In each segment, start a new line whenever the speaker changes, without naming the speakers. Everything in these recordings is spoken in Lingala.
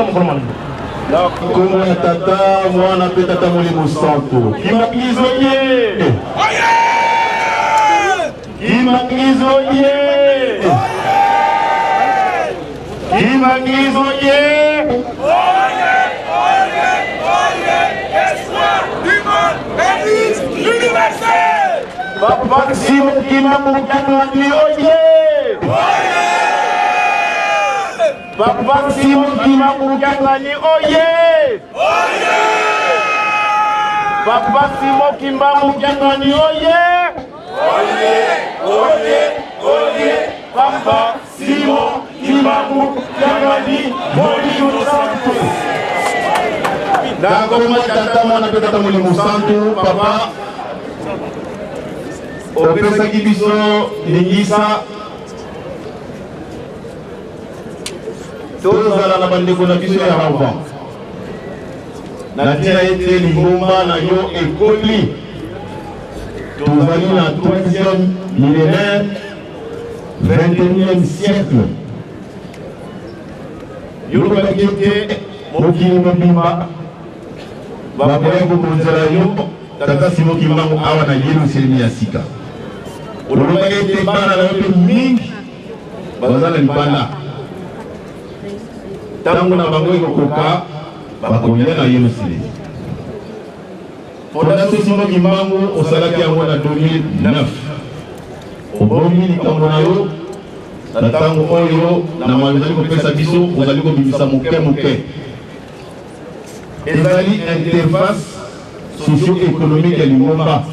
mokolo malamu.
Na nkombo ya Tata, Mwana mpe Tata Molimo Santo. Kimbangizo ye! Kimbangizo ye! Kimbangizo ye!
Oye, oye, oye, espoir du monde, Église universelle!
Papa Simon Kimbangu Kiangani oye! Papa Simon Kimbangu Kiangani oye! Papa Simon Kimbangu Kiangani oye!
Oye, oye, oye,
Papa Simon Kimbangu Kiangani Molimo Santu. Na kombo ya Tata, Mwana mpe Tata Molimo Santu, Papa opesaki biso lingisa tozala na bandeko na biso ya Rawbank na ntina ete lingomba na yo ekoli. Tozali na 3e millénaire, 21e siècle. Yo olobaki ete mokili mobimba bakoya kobonzela yo Tata Simon Kimbangu awa na Yelusalemi ya sika. Olobaki ete bana na yo mpe mingi baza na libanda, ntango na bango ekokoka bakoya na Yelusalemi. Fondation Simon Kimbangu osalaki yango na 2009. Obombi likambo na yo na ntango oyo na mayo ozali kopesa biso, ozali kobimisa moke moke. Ezali interface socio-economique ya lingomba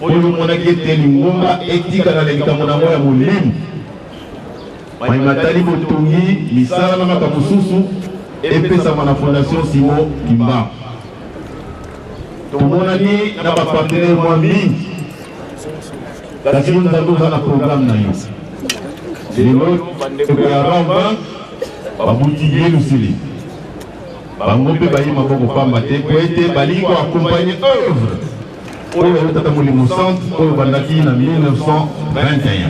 oyo omonaki ete lingomba etikala na likambo na yango ya molimo maye matali botongi misala na makambo mosusu epesama na Fondation Simon Kimbangu. Tomonani na ba partenaires mwa mingi, kasi yo Nzambe oza na programme na yo. Lelo bandeko ya Rawbank babuti Yelusalemi, bango mpe baye maboko pamba te, mpo ete balingi ko accompagner œuvre oyo ya Tata Molimo Santu oyo bandaki na 1921.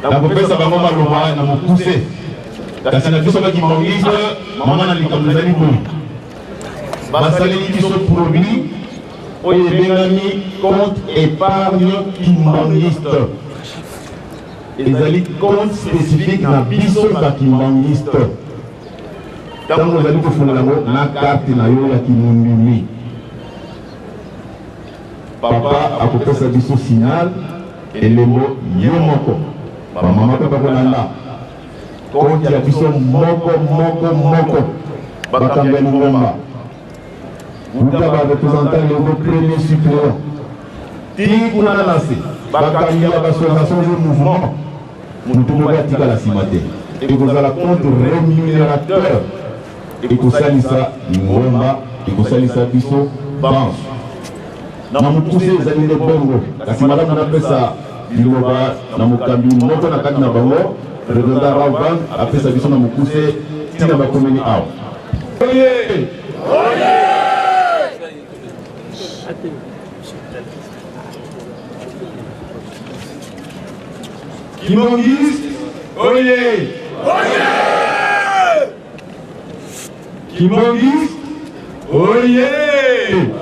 Nakopesa bango maloba na mokuse, kasi na biso bakimbanguiste, mama na likambo ezali boye. Basaleli biso produit oyo ebengami compte épargne kimbanguiste. Ezali compte spécifique na biso ba kimbanguiste. Ntango ozali kofungola yango na carte na yo ya kimondimi, papa akopesa biso signal elembo ye moko, bamama mpe bakolanda. Compte ya biso moko moko moko, bakambi ya lingomba wuta ba representant lego premier suppléant ti kuna na nase, bakambi ya ba association et mouvement, motu moko atikala nsima te. Ekozala compte rémunérateur, ekosalisa lingomba, ekosalisa biso banso. Na mokuse ezali nde bongo, kasi malamu napesa liloba na mokambi moko na kati na bango, Reverend Raubank, apesa biso na mokuse ntina bakomeli awa. Oye!
Kimbanguiste, oye! Kimbanguiste, oye!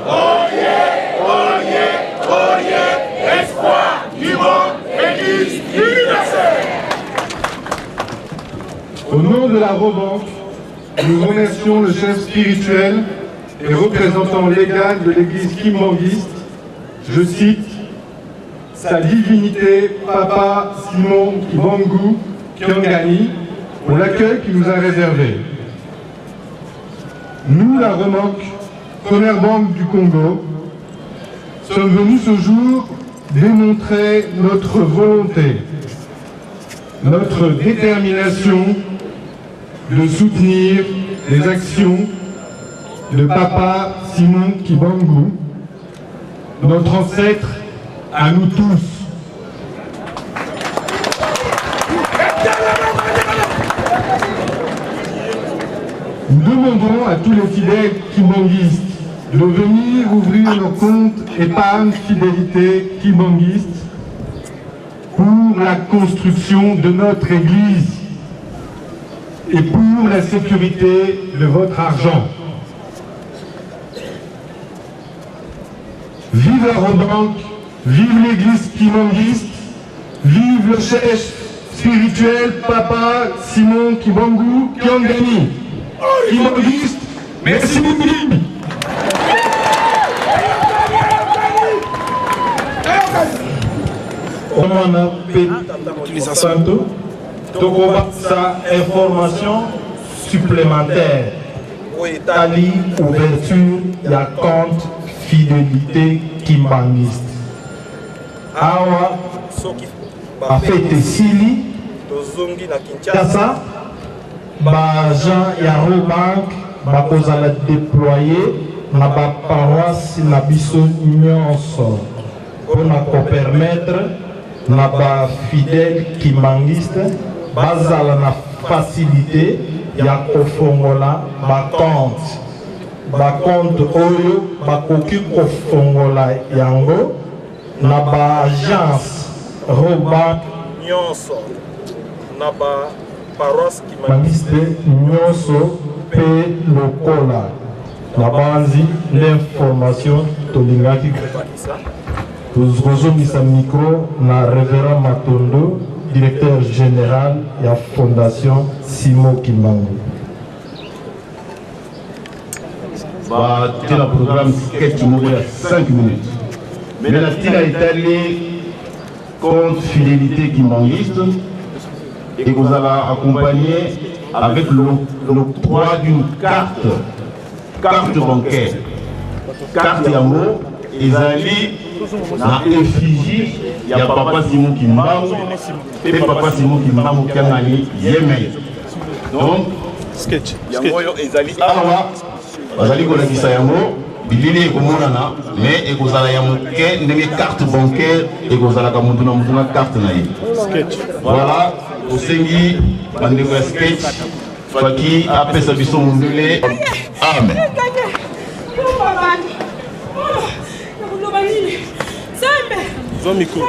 Oye, oye, oye, espoir du monde, Église universelle.
Au nom de la Rawbank, nous remercions le chef spirituel et représentant légal de l'église kimbanguiste, je cite, Sa Divinité Papa Simon Kimbangu Kiangani, pour l'accueil qu'il nous a réservé. Nous, la Rawbank, première banque du Congo, sommes venus ce jour démontrer notre volonté, notre détermination de soutenir les actions de Papa Simon Kimbangu, notre ancêtre à nous tous. Nous demandons à tous les fidèles kimbanguistes de venir ouvrir nos comptes épargne fidélité kimbanguiste pour la construction de notre église. et pour la sécurité de votre argent. Vive la Rawbank, vive l'église kimbanguiste, vive le chef spirituel Papa Simon Kimbangu Kiangani. Kimbanguiste, merci mingi.
Omwana mpe santo tokobakisa information supplémentaire oyo etali ouverture ya compte fidélité kimbanguiste. Awa
soki
bafete esili,
tozongi na
Kinshasa, ba agent ya Rawbank bakozala déployer na ba paroisse na biso nyonso mpona kopermettre na ba fidèles kimbanguistes bazala na facilité ya kofongola ba compte. Ba compte oyo bakoki kofongola yango na ba agence Rawbank
nyonso na ba paroisse
kimbanguiste nyonso mpe lokola na banzi nde information tolingaki kozongisa micro na Révérend Matondo, directeur général ya Fondation Simon Kimbangu.
Batie na programme sketch moko ya 5 minutes, mais na ntina etali compte fidélité kimbanguiste ekozala accompagné avec l'octroi d'une carte bancaire. Carte yango ezali na effigie ya Papa Simon Kimbangu mpe Papa Simon Kimbangu Kiangani yemei. Donc
sketch yango oyo ezali
awa, bazali kolakisa yango, bilili ekomonana, mais ekozala ya moke ndenge carte bancaire ekozalaka, motu na motu na carte na ye. Voilà, tosengi bandeko ya sketch faki apesa biso mondele. Amen.
Zwa micro.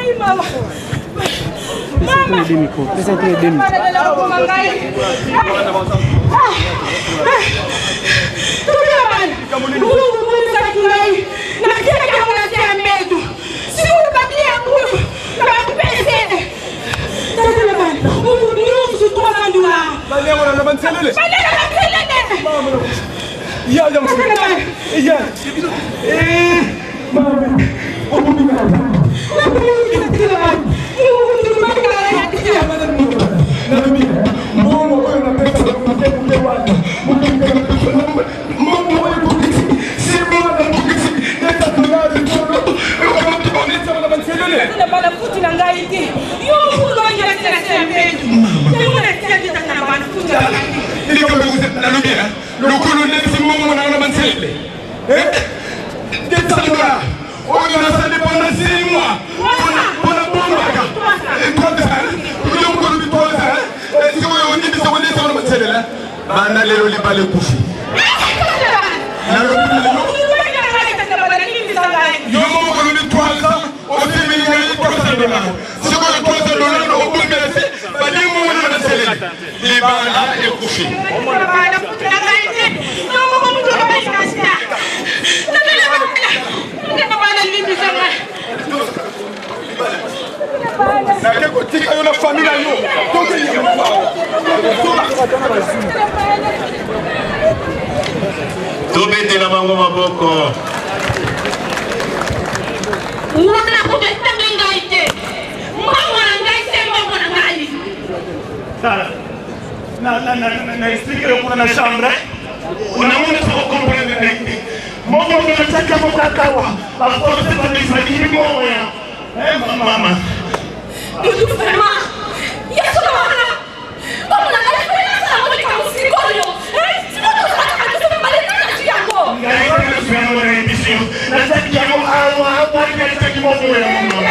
Banafuti na ngai te, yo mokulu na mbetu yango natiaki tata na banafuti.
Nalobi lokolo ndenge mbongo na na banselele 200 $ oyo nasali pendant 6 mois mpona bombaka yo mokolo biposa sikoyo ondimisa kondesa wana banselele. Banda lelo libala ekufi. Nalobi lelo yo moko olobi 300, osemeli ngai 300 $. Sikoyo 300 $ obombela se balingo wana na banselele, libala ekufi.
Banafuti na ngai te, yo moko mutu obaikasina bana, limbisa ngai.
Nake kotika yo na famille na yo.
Tobetela bango maboko.
Wana kutu etangi ngai te, mbongo na ngai te, mbongo na ngai.
Tala, na expliquer yo kuna na chambre, namoni soko comprendre ndenge moko natiaki yango kaka awa, baforce babisaki mbongo ya mama.
Dudu, vraiment ya solo wana mbongo na ngai mpe nasala ngo likambo sikoyo. Sikoyo tozalaka biso mibale, nani yango?
Ngai te, yango nayebisi yo, natiaki yango awa, awa natiaki mbongo ya mama.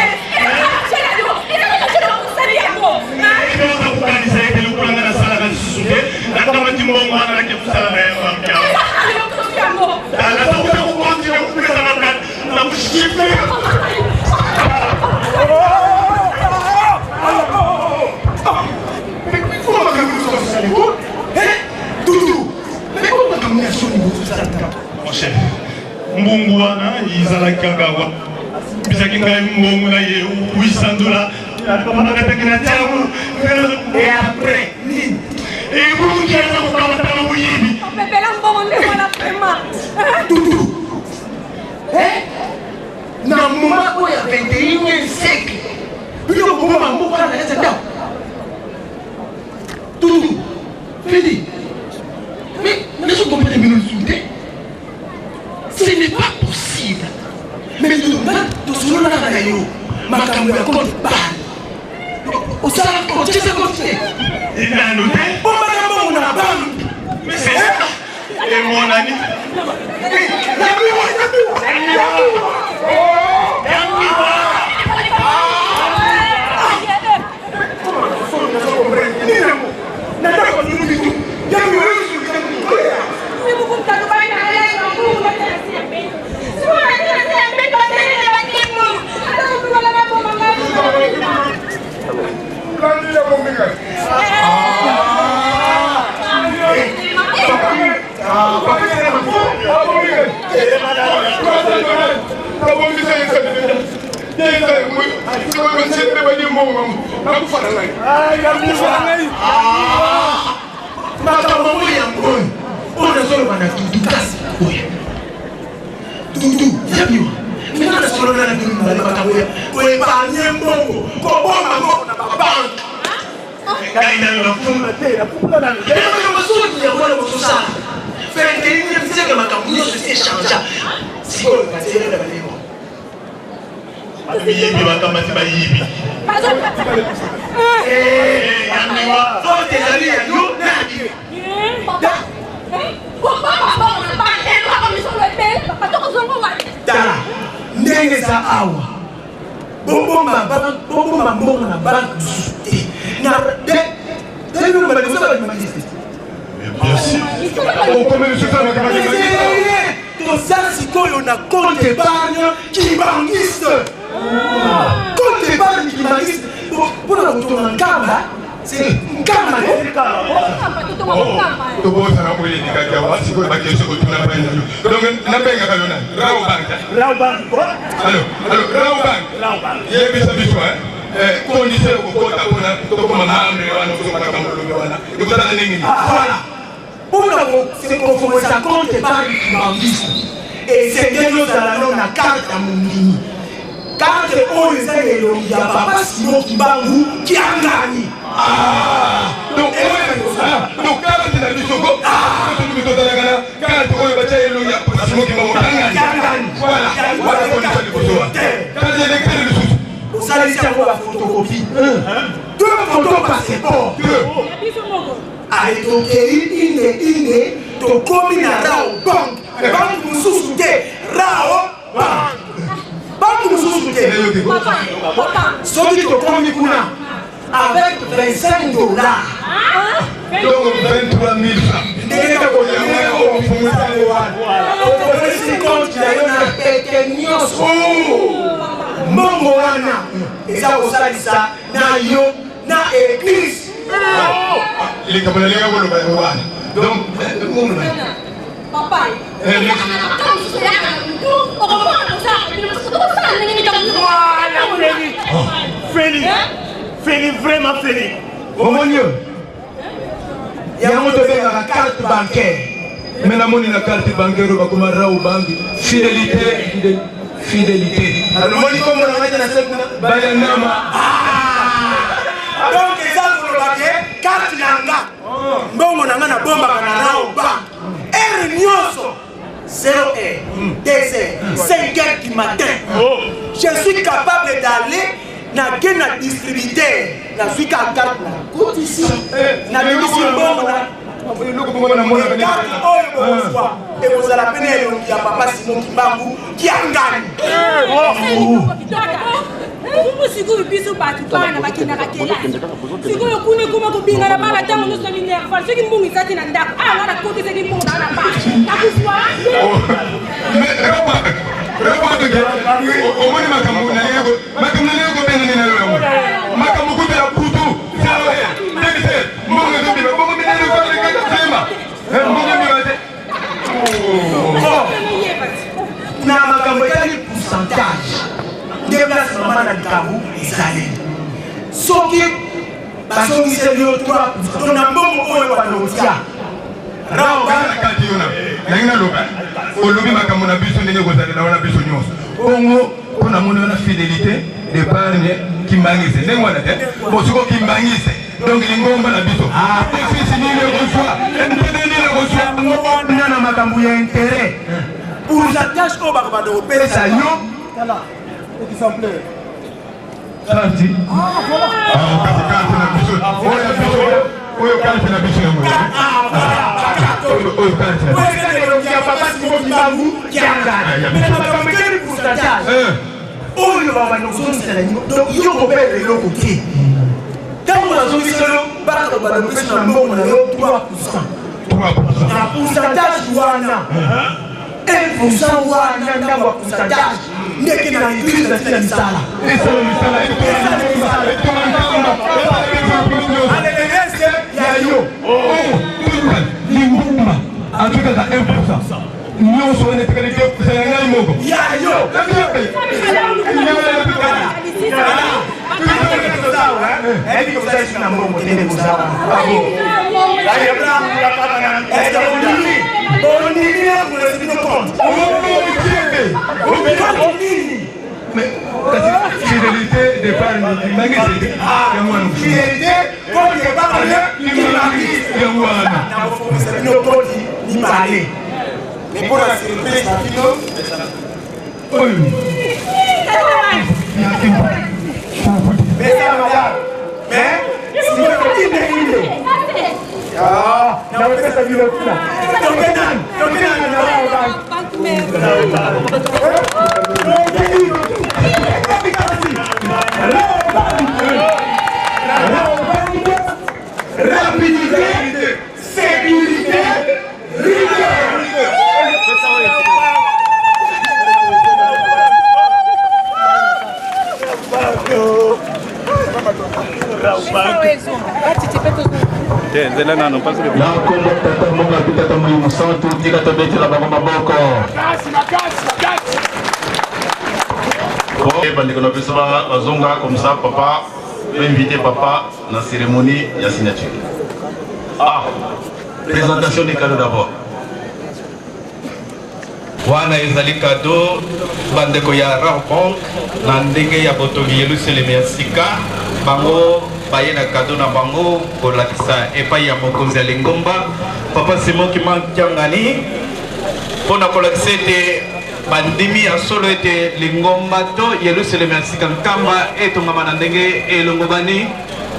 Kokanisa ete lokola nga nasalaka lisusu te, nakamati mbongo wana, nake kosala na yango. Tala, sokuta kokontinue kopesa na koshipe. Mbongo wana ezalaki kaka wa bisaki ngai mbongo na ye 800 dollars akamataki na tiango
et après nini
ebungi aza kokamataka moyibi.
Opepela mbongo nde wana vraiment.
Tutu, na moment oyo ya 21e siècle, bino koboma mboka na kati ya ndako. Tutu, Feli, mais nazo comprendre bino lisusu te. Ce n'est pas possible. Mais tosololaka na yo makambo ya compte banque. Osala otiesa compte te.
Nanu te.
Bombaka mbongo na banque.
Mais c'est ça. Emonani.
Makambo oyo yango oyo oyo nazoloba na Dudu, kasi oyo Dudu yabiwa mina nasolola na bino mibale, makambo ya koépargner mbongo, kobomba mbongo na babanque.
Ngai nano nafungula te, nafungula nano.
Makambo soki yango wana bozosala 21e siècle, makambo nyonso esi échangea. Sikoyo bazela na balema.
Bayibi, bakamati bayibi.
Faute ezali ya yo na ya bino. Tala ndenge eza awa, bobomba mbongo na banque mosusu te. Toza sikoyo na compte épargne kimbanguiste, compte épargne kimbanguiste mpona kotonga Nkamba. Nkamba.
Tobosana oyo elekaki awa. Sikoyo baquestion kotuna pai na yo. Donc nabengaka yo nani? Rawbank. Allo, allo, Rawbank, yebisa biso condition ya kokota mpona tokoma membre wana. Ozokaka molobi wana ekozala ndenge nini?
Voilà, mpona kofongolisa compte épargne kimbanguiste, esengeli ozala no na carte ya mondimi, carte oyo eza na elongi ya Papa Simon Kimbangu Kiangani.
Donc carte na biso ko tozalaka na carte oyo batya elongi ya Simon Kimbangu Kiangani. Voilà, wana condition liboso wana. Carte électeur lisusu?
Osalisi yango baphotocopie, deux photo passeport. Ale, tokei ine ine, tokomi na Rao Bank. Banque mosusu te, Rao Bank, banque mosusu te. Soki tokomi kuna avec 25 dollars,
donc 23 000 francs,
ndenge okolisi compte na yo na pete nyonso, mbongo wana eza kosalisa na yo na église.
Likambo nalinga koloba yango wana. Donc
Papa,
Voilà, Feli, Feli, Feli, vraiment Feli.
Omoni yo.
Yango tobengaka carte bancaire.
Mais namoni na carte bancaire oyo bakoma Rao Bank, fidélité, fidélité.
Alomoni kombo na ngai te na se kuna.
Bayanama.
Donc eza koloba ke carte na nga, mbongo na nga nabombaka na Rao Bank. Heure nyonso, 0 heure, 2 heures, 5 heures du matin, je suis capable d'aller nake na distributeur, nazwi ka carte, na kotisi, nabimisi mbongo na carte oyo. Bokozwa ekozala pene elongi ya Papa Simon Kimbangu Kiangani.
Kumu sikoyo biso bato bana bakendaka kelasi, sikoyo kuna ekoma kobingana bana ntango nyonso na minerval. Soki mbongo eza te na ndako, awa nakotisaki mbongo naa na bana, nakuzwa.
Omoni makambo na ye, makambo na ye kobengani na yo, yango makambo kutu ya butu, zero heure, ndenge mbongo ezobima, bongo minene kaka sema mbongo ebima te.
Mama na likambo ezali soki bazongiseli yo 3 to na mbongo oyo balotia.
Kati yo nangi naloba, olobi makambo na biso ndenge kozalela wana biso nyonso bongo mpo namoni wana fidélité d'épargne kimbangise ndenge wana te. Bon, soko kimbangise, donc lingomba na biso bénéfice nini ekozwa, intérêt nini ekozwa?
Na na makambo ya intérêt, pourcentage oyo bakobanda kopesa yo.
Exemplaire.
Kasi kasi carte na biso oyo, biso oyo, carte na biso yango oyo, carte na
biso ya papa Simon Kimbangu Kiangani. Mais na makambo ekeli pourcentage oyo babanda kozongisela yango, donc yo kobela eloko te. Ntango bazongiselo, baka kobanda kopesa na mbongo na yo 3. Na pourcentage wana, 1 wana, ndambo ya pourcentage ndeke na église na ntina misala. Alelelese ya yo.
Lingumba azwi kaka 1, nyonso wana etikali te ya ngai moko.
Ya yo. Nayebi koza esi na mbongo te, ndenge oza wana. Ondimi akolesi bino compte nini?
Kasi fidélité d'épargne kimbangisi yango wana.
Fidélité, compte épargne.
Yango wana.
Nakofungisa bino compte mibale, mais mpo na surprise na bino.
Oyo.
Pesa madame, mais sikoyo inde inde nakopesa bino kuna. Tokenani, tokenani na banque. Rapidité, sécurité, rigueur.
Te, nzela nano mpasi.
Na nkombo Tata, Mwana mpe Tata Molimo Santu, tika tobetela bango maboko. Bandeko na biso bazonga, comme ça papa peut inviter papa na cérémonie ya signature. Ah, présentation des cadeaux d'abord.
Wana ezali cadeau bandeko ya Rawbank na ndenge ya botongi Yelusalemi ya sika. Bango baye na cadeau na bango kolakisa epai ya mokonzi ya lingomba, papa Simon Kimbangu Kiangani, mpo na kolakisa ete bandimi ya solo ete lingomba to Yelusalemi ya sika Nkamba etongama na ndenge elongobani.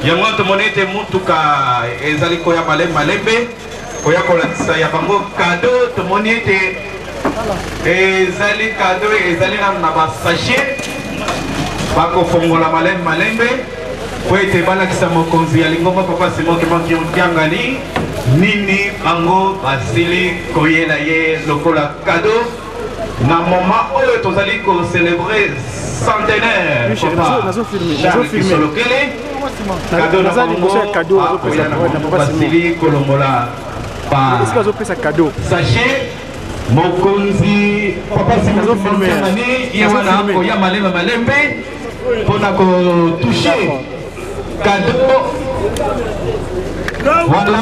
Yango tomoni ete mutuka ezali koya malembe malembe koya kolakisa ya bango cadeau. Tomoni ete ezali cadeau, ezali nanu na basachet, bakofongola malembe malembe po ete balakisa mokonzi ya lingomba, papa Simon Kimbangu Kiangani, nini bango basili koyela ye lokola cadeau na moment oyo tozali kocélébrer centenaire. Papa Charles Kisolokele, cadeau na bango akoya na bango, basili kolongola ba sachet. Mokonzi papa Simon Kiangani ye wana koya malembe malembe mpona kotoucher cadeau. Voilà.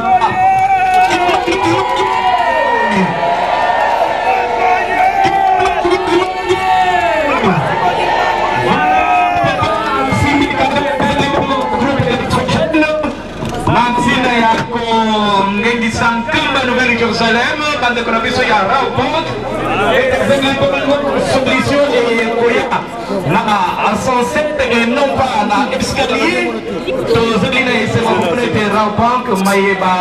Na ntina ya kongengisa Nkamba Nouvelle Jérusalem, bandeko na biso ya Rawbank ezali solution ekoya na ascenseur et non pas na escalier. Tozali na esengo komona ete Rawbank mayeba.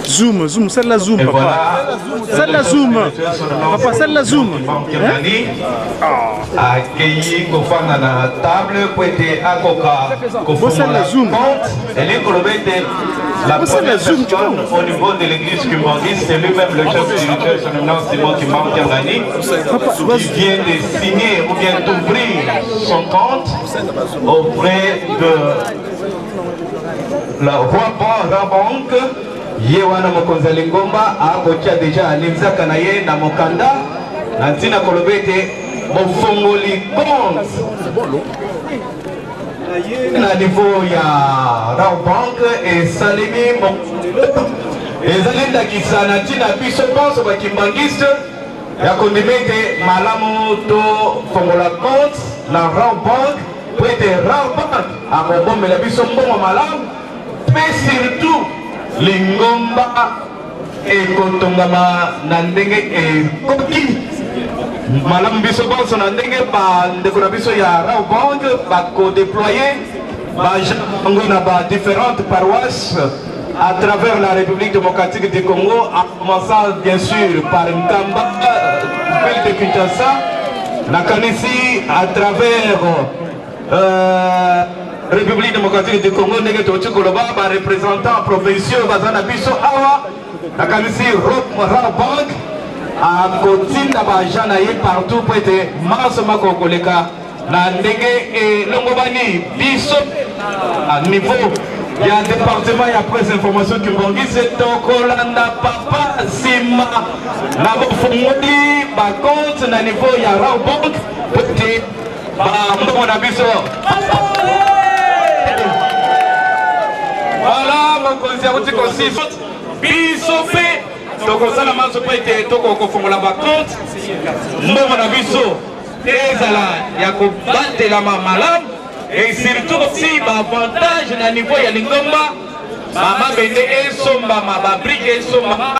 Zoom, zoom, celle-là zoom,
Et
papa.
voilà.
Celle-là zoom. Papa, celle-là zoom.
Akei kofanda na table po ete akoka kofongola compte. Elingi koloba ete la première personne au niveau de l'église kimbanguiste, c'est lui-même le chef spirituel, son nom Simon Kimbangu Kiangani, qui vient de signer ou bien d'ouvrir son compte auprès de la Roi Banque. Ye wana mokonzi ya lingomba akotia déjà linzaka na ye na mokanda na ntina koloba ete Bofongoli compte na niveau ya Rawbank esalemi ezali ndakisa na ntina biso banso bakimbangiste ya kondima ete malamu tofongola compte na Rawbank mpo ete Rawbank akobombela biso mbongo malamu mpe surtout lingomba ekotongama na ndenge ekoki malamu. Biso bonso na ndenge bandeko na biso ya Rawbank bakodéployer baagent bango na ba différentes paroisses à travers la République démocratique du Congo, en commençant bien sûr par Nkamba, ville de Kinshasa, nakanisi à travers République démocratique du Congo, ndenge toti koloba, bareprésentant provinciaux baza na biso awa. Nakanisi Rawbank akotinda baagent na ye partout po ete manso mako koleka na ndenge elongobani. Biso à niveau ya département ya presse information kimbangiste, tokolanda papa nsima na bofungoli bacompte na niveau ya Rawbank po ete bambongo na biso. Voilà, mokonzi akuti kosisa, biso mpe tokosala manso mpo ete tokokofongola bacompte, mbongo na biso ezala ya kobatelama malamu et surtout aussi baavantage na niveau ya lingomba, bamabende esombama, babriques esombama.